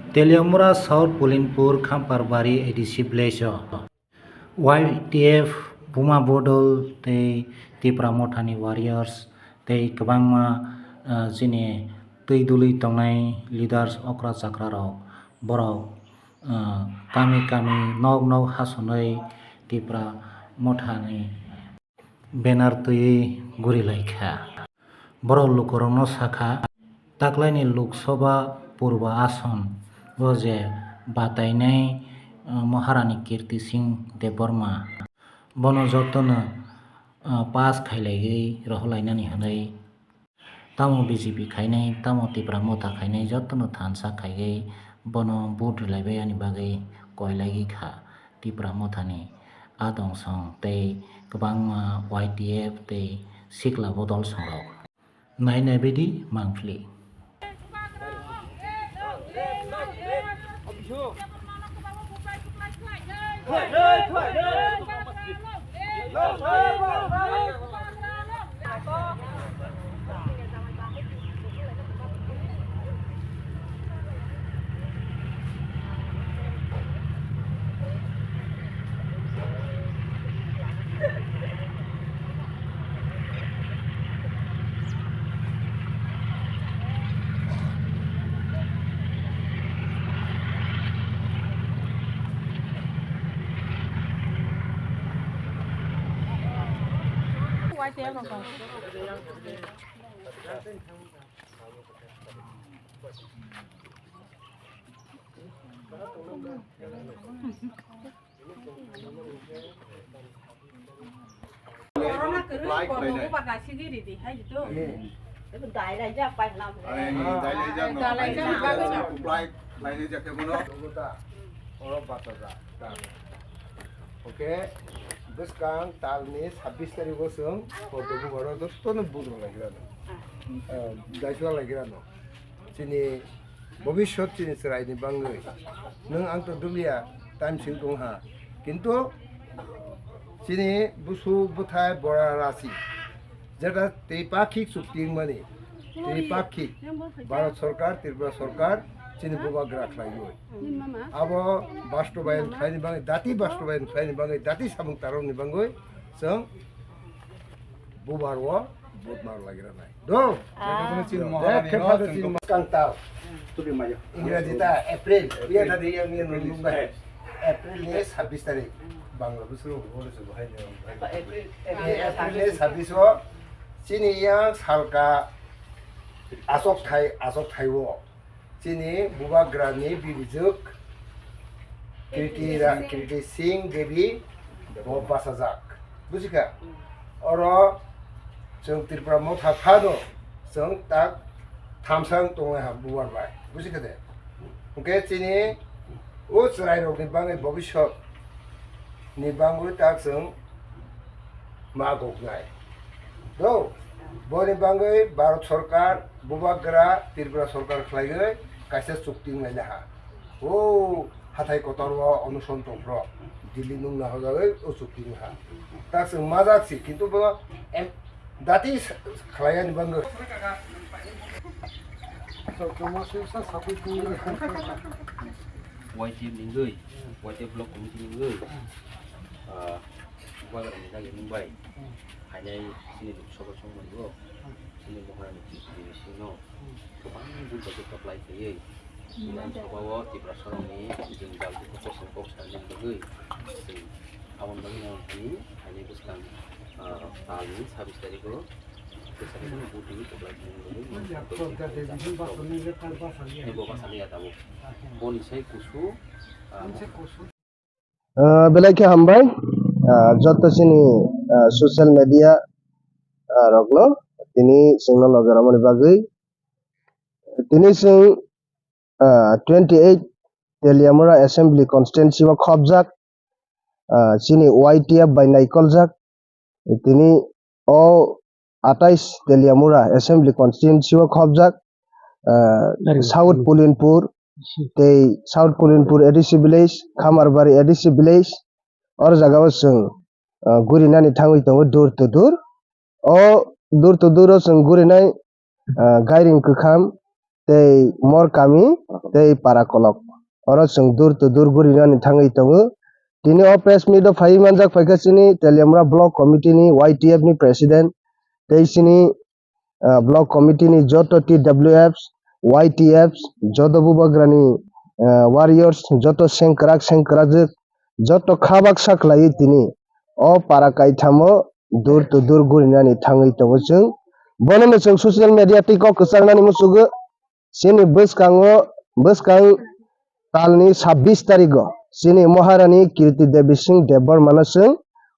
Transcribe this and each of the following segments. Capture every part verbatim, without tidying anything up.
Teliamura South Pulinpur Khamparbari A D C village o Y T F Buma Bodol tei Tipra Mothani warriors tei kwbangma, ah, chini twi dului tongnai leaders okra chakra rok borok, ah, kami kami nok nok hasonwi Tipra Mothani banner twiwi guri lai kha. Borok lukurokno sa kha, taklaini Lok Sabha Purba Ason o je batainai, ah, Maharani Kirti Singh Debbarma, bono jotono, ah, pass khailaiwi rohorlainani hwnwi tamo B J P khainai, tamo Tipra Motha khainai jotono thansa khaiwi bono vote rwlaibai ani bagwi koilaiwi kha Tipra Mothani adong song tei kwbangma Y T F tei sikla bodol songrok. Nai nai bidi mangpili. Apply khlainai. Ani, ani, dai laijak no. Apply khlainai jak khe bono. Oro bachajak. Okay, bwskang talni sabbish tarikh o chwng Poddo Bubar o jotono vote rwlai khe ano. Eh, daiswla lai khe ano. Chini bobiswt chini chwraini bangwi. Nwng ang to dubya time sing tong ha. Kintu chini busu bwthai bora rasi. Jeta tripakhik chukti wngmani. Tripakhik. Bharat Sarkar, Tripura Sarkar, chini bubagra khlaiwi. Abo bastobayan khlaini bangwi, dati bastobayan khlaini bangwi, dati samung tarokni bangwi chwng bubar o vote mar lagi ranai. Do? Ah. Chini Maharani no, chini Maharani no, chini Kangtal. Tuli mayo. Ingraji ta April. Iya tadi yang yang nunggu. April ni sabbish tarik. Bangla busru. April. Eh, April ni sabbish o. Chini yang salka asok thai, asok thai o. Chini bubagrani birijwk Kirti Ra-, Kirti Singh Devi bo bachajak. Buji kha? Oro chwng Tripura Motha phano chwng tak thamsa wng tongnai ha bubar bai. Buji kha de? Hwnkhe chini o chwrairokni bangwi bobiswt ni bangwi tak chwng ma goknai. Do, boni bangwi Bharat Sarkar, bubagra Tripura Sarkar khlaiwi kaisa chukti wnglaina ha. O hathai kotor o onuson tongphro, Delhi nungna hojagwi o chukti wngha. Tak chwng majak si, kintu bo em, dati sa-, khlaiyani bangwi. Y T F ningwi, Y T F block committee ningwi, ah, Bubagrani dagi nung bai phainai chini Lok Sabha chongmani o, chini Maharani Kirti Singh no kwbang bubagra supply khaiwi Bidhan Sabha o Tiprasarokni jwngjal dukhu kosom kok sanani bagwi chwng aboni bagwi no thani phainai bwskang, ah, talni sabbish tarikh o bwskango voting supply khainani bagwi no bo bwskango ya tabuk. Boni sai kusu, ah, Ah, belai khe hambai. Ah, joto chini, ah, social media, ah, rokno tini chwngno loge romani bagwi. Tini chwng, ah, twenty eight Teliamura Assembly Constituency o khopjak, ah, chini Y T F bai naikoljak. Tini o atais Teliamura Assembly Constituency o khopjak, ah, South Pulinpur tei South Pulinpur A D C village, Khamarbari A D C village, oro jaga o chwng, ah, gurinani thangwi tongo door to door. O door to door o chwng gurinai, ah, gairing kwkham, tei Morkami tei Parakolok. Oro chwng door to door gurinani thangwi tongo. Tini o press meet o phaiwi manjak phaikha chini Teliamura Block Committee ni Y T F ni President tei chini ah, Block Committee ni joto T W Fs, Y T Fs, joto bubagrani, ah, warriors, joto sengkrak sengkrakjwk, joto kha baksa khlaiwi tini o para kaithamo door to door gurinani thangwi tongo chwng. Bonono chwng social media tei kok kwcharnani muchungo. Chini bwskango, bwskang talni sabbish tarigo chini Maharani Kirti Devi Singh Debbarmano chwng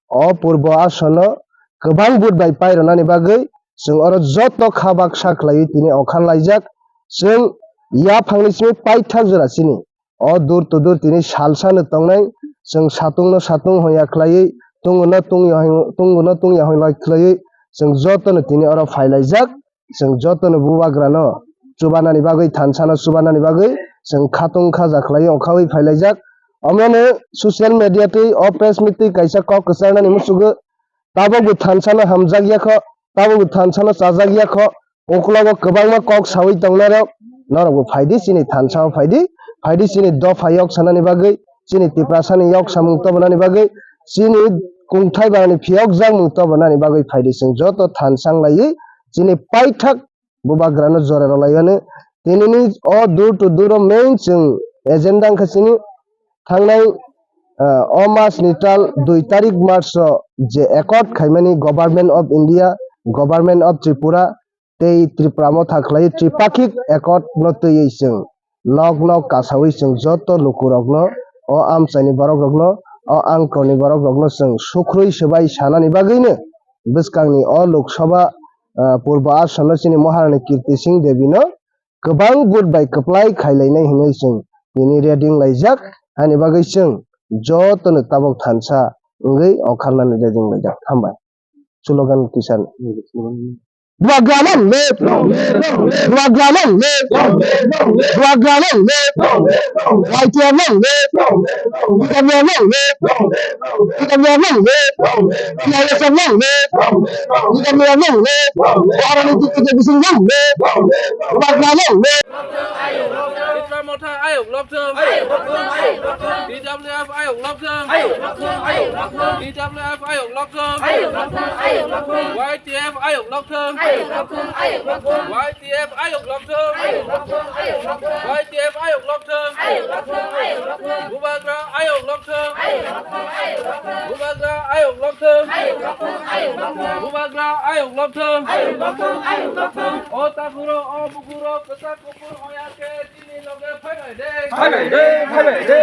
o purbo asono kwbang vote bai pairwnani bagwi chwng oro joto kha baksa khlaiwi tini okhar laijak. Chwng yaphangni simi paithak jora chini o door to door tini salsano tongnai. Chwng satungno satung hoya khlaiwi, tunguno tungya hoy-, tunguno tungya hoya khlaiwi chwng jotono tini oro phailaijak. Chwng jotono bubagrano chubanani bagwi, thansano chubanani bagwi chwng khatung khaja khlaiwi ongkhawi phailaijak. Omono social media twi o press meet twi kaisa kok kwcharnani muchungo, tabukbo thansano hamjakya kho, tabukbo thansano chajakya kho, uklogo kwbangma kok sawi tongnairok, norokbo phaidi chini thansao phaidi, phaidi chini dopha yok sanani bagwi, chini Tiprasani yok samung tobonani bagwi, chini kungthai bangni phiyokjakmung tobonani bagwi phaidi chwng joto thansa wnglaiwi chini paithak bubagrano jora rwlaiwi anw. Tinini o door to door o main chwng agenda wngkha chini thangnai, ah, o mas ni tal dui tarik March o je accord khaimani Government of India, Government of Tripura tei Tripura motha khlaiwi tripakhik accord no twiwi chwng nok nok kasawi chwng joto lukurokno, o amchaini borokrokno, o angkorni borokrokno chwng sukrwi swbai sanani bagwino bwskangni o Lok Sabha, ah, purbo asono chini Maharani Kirti Singh Devi no kwbang vote bai kwplai khailainai hinwi chwng tini ready wnglaijak. Ani bagwi chwng jotono tabuk thansa wngwi okharnani ready wnglaijak. Hambai. Slogan kisa. Bubagra long live! Bubagra long live! Bubagra long live! Y T F long live! Bubagra long live! Bubagra long live! Bubagra long live! Bubagra long live! Bubagra long live! Tipra Motha ayok lokthwng. T W F ayok lokthwng. T W F ayok lokthwng. Y T F ayok lokthwng. Y T F ayok lokthwng. Y T F ayok lokthwng. Bubagra ayok lokthwng. Bubagra ayok lokthwng. Bubagra ayok lokthwng. O takhuro, o bukhuro, kwchak kuphur oya khe chini loge phaibai de. Phaibai de, phaibai de.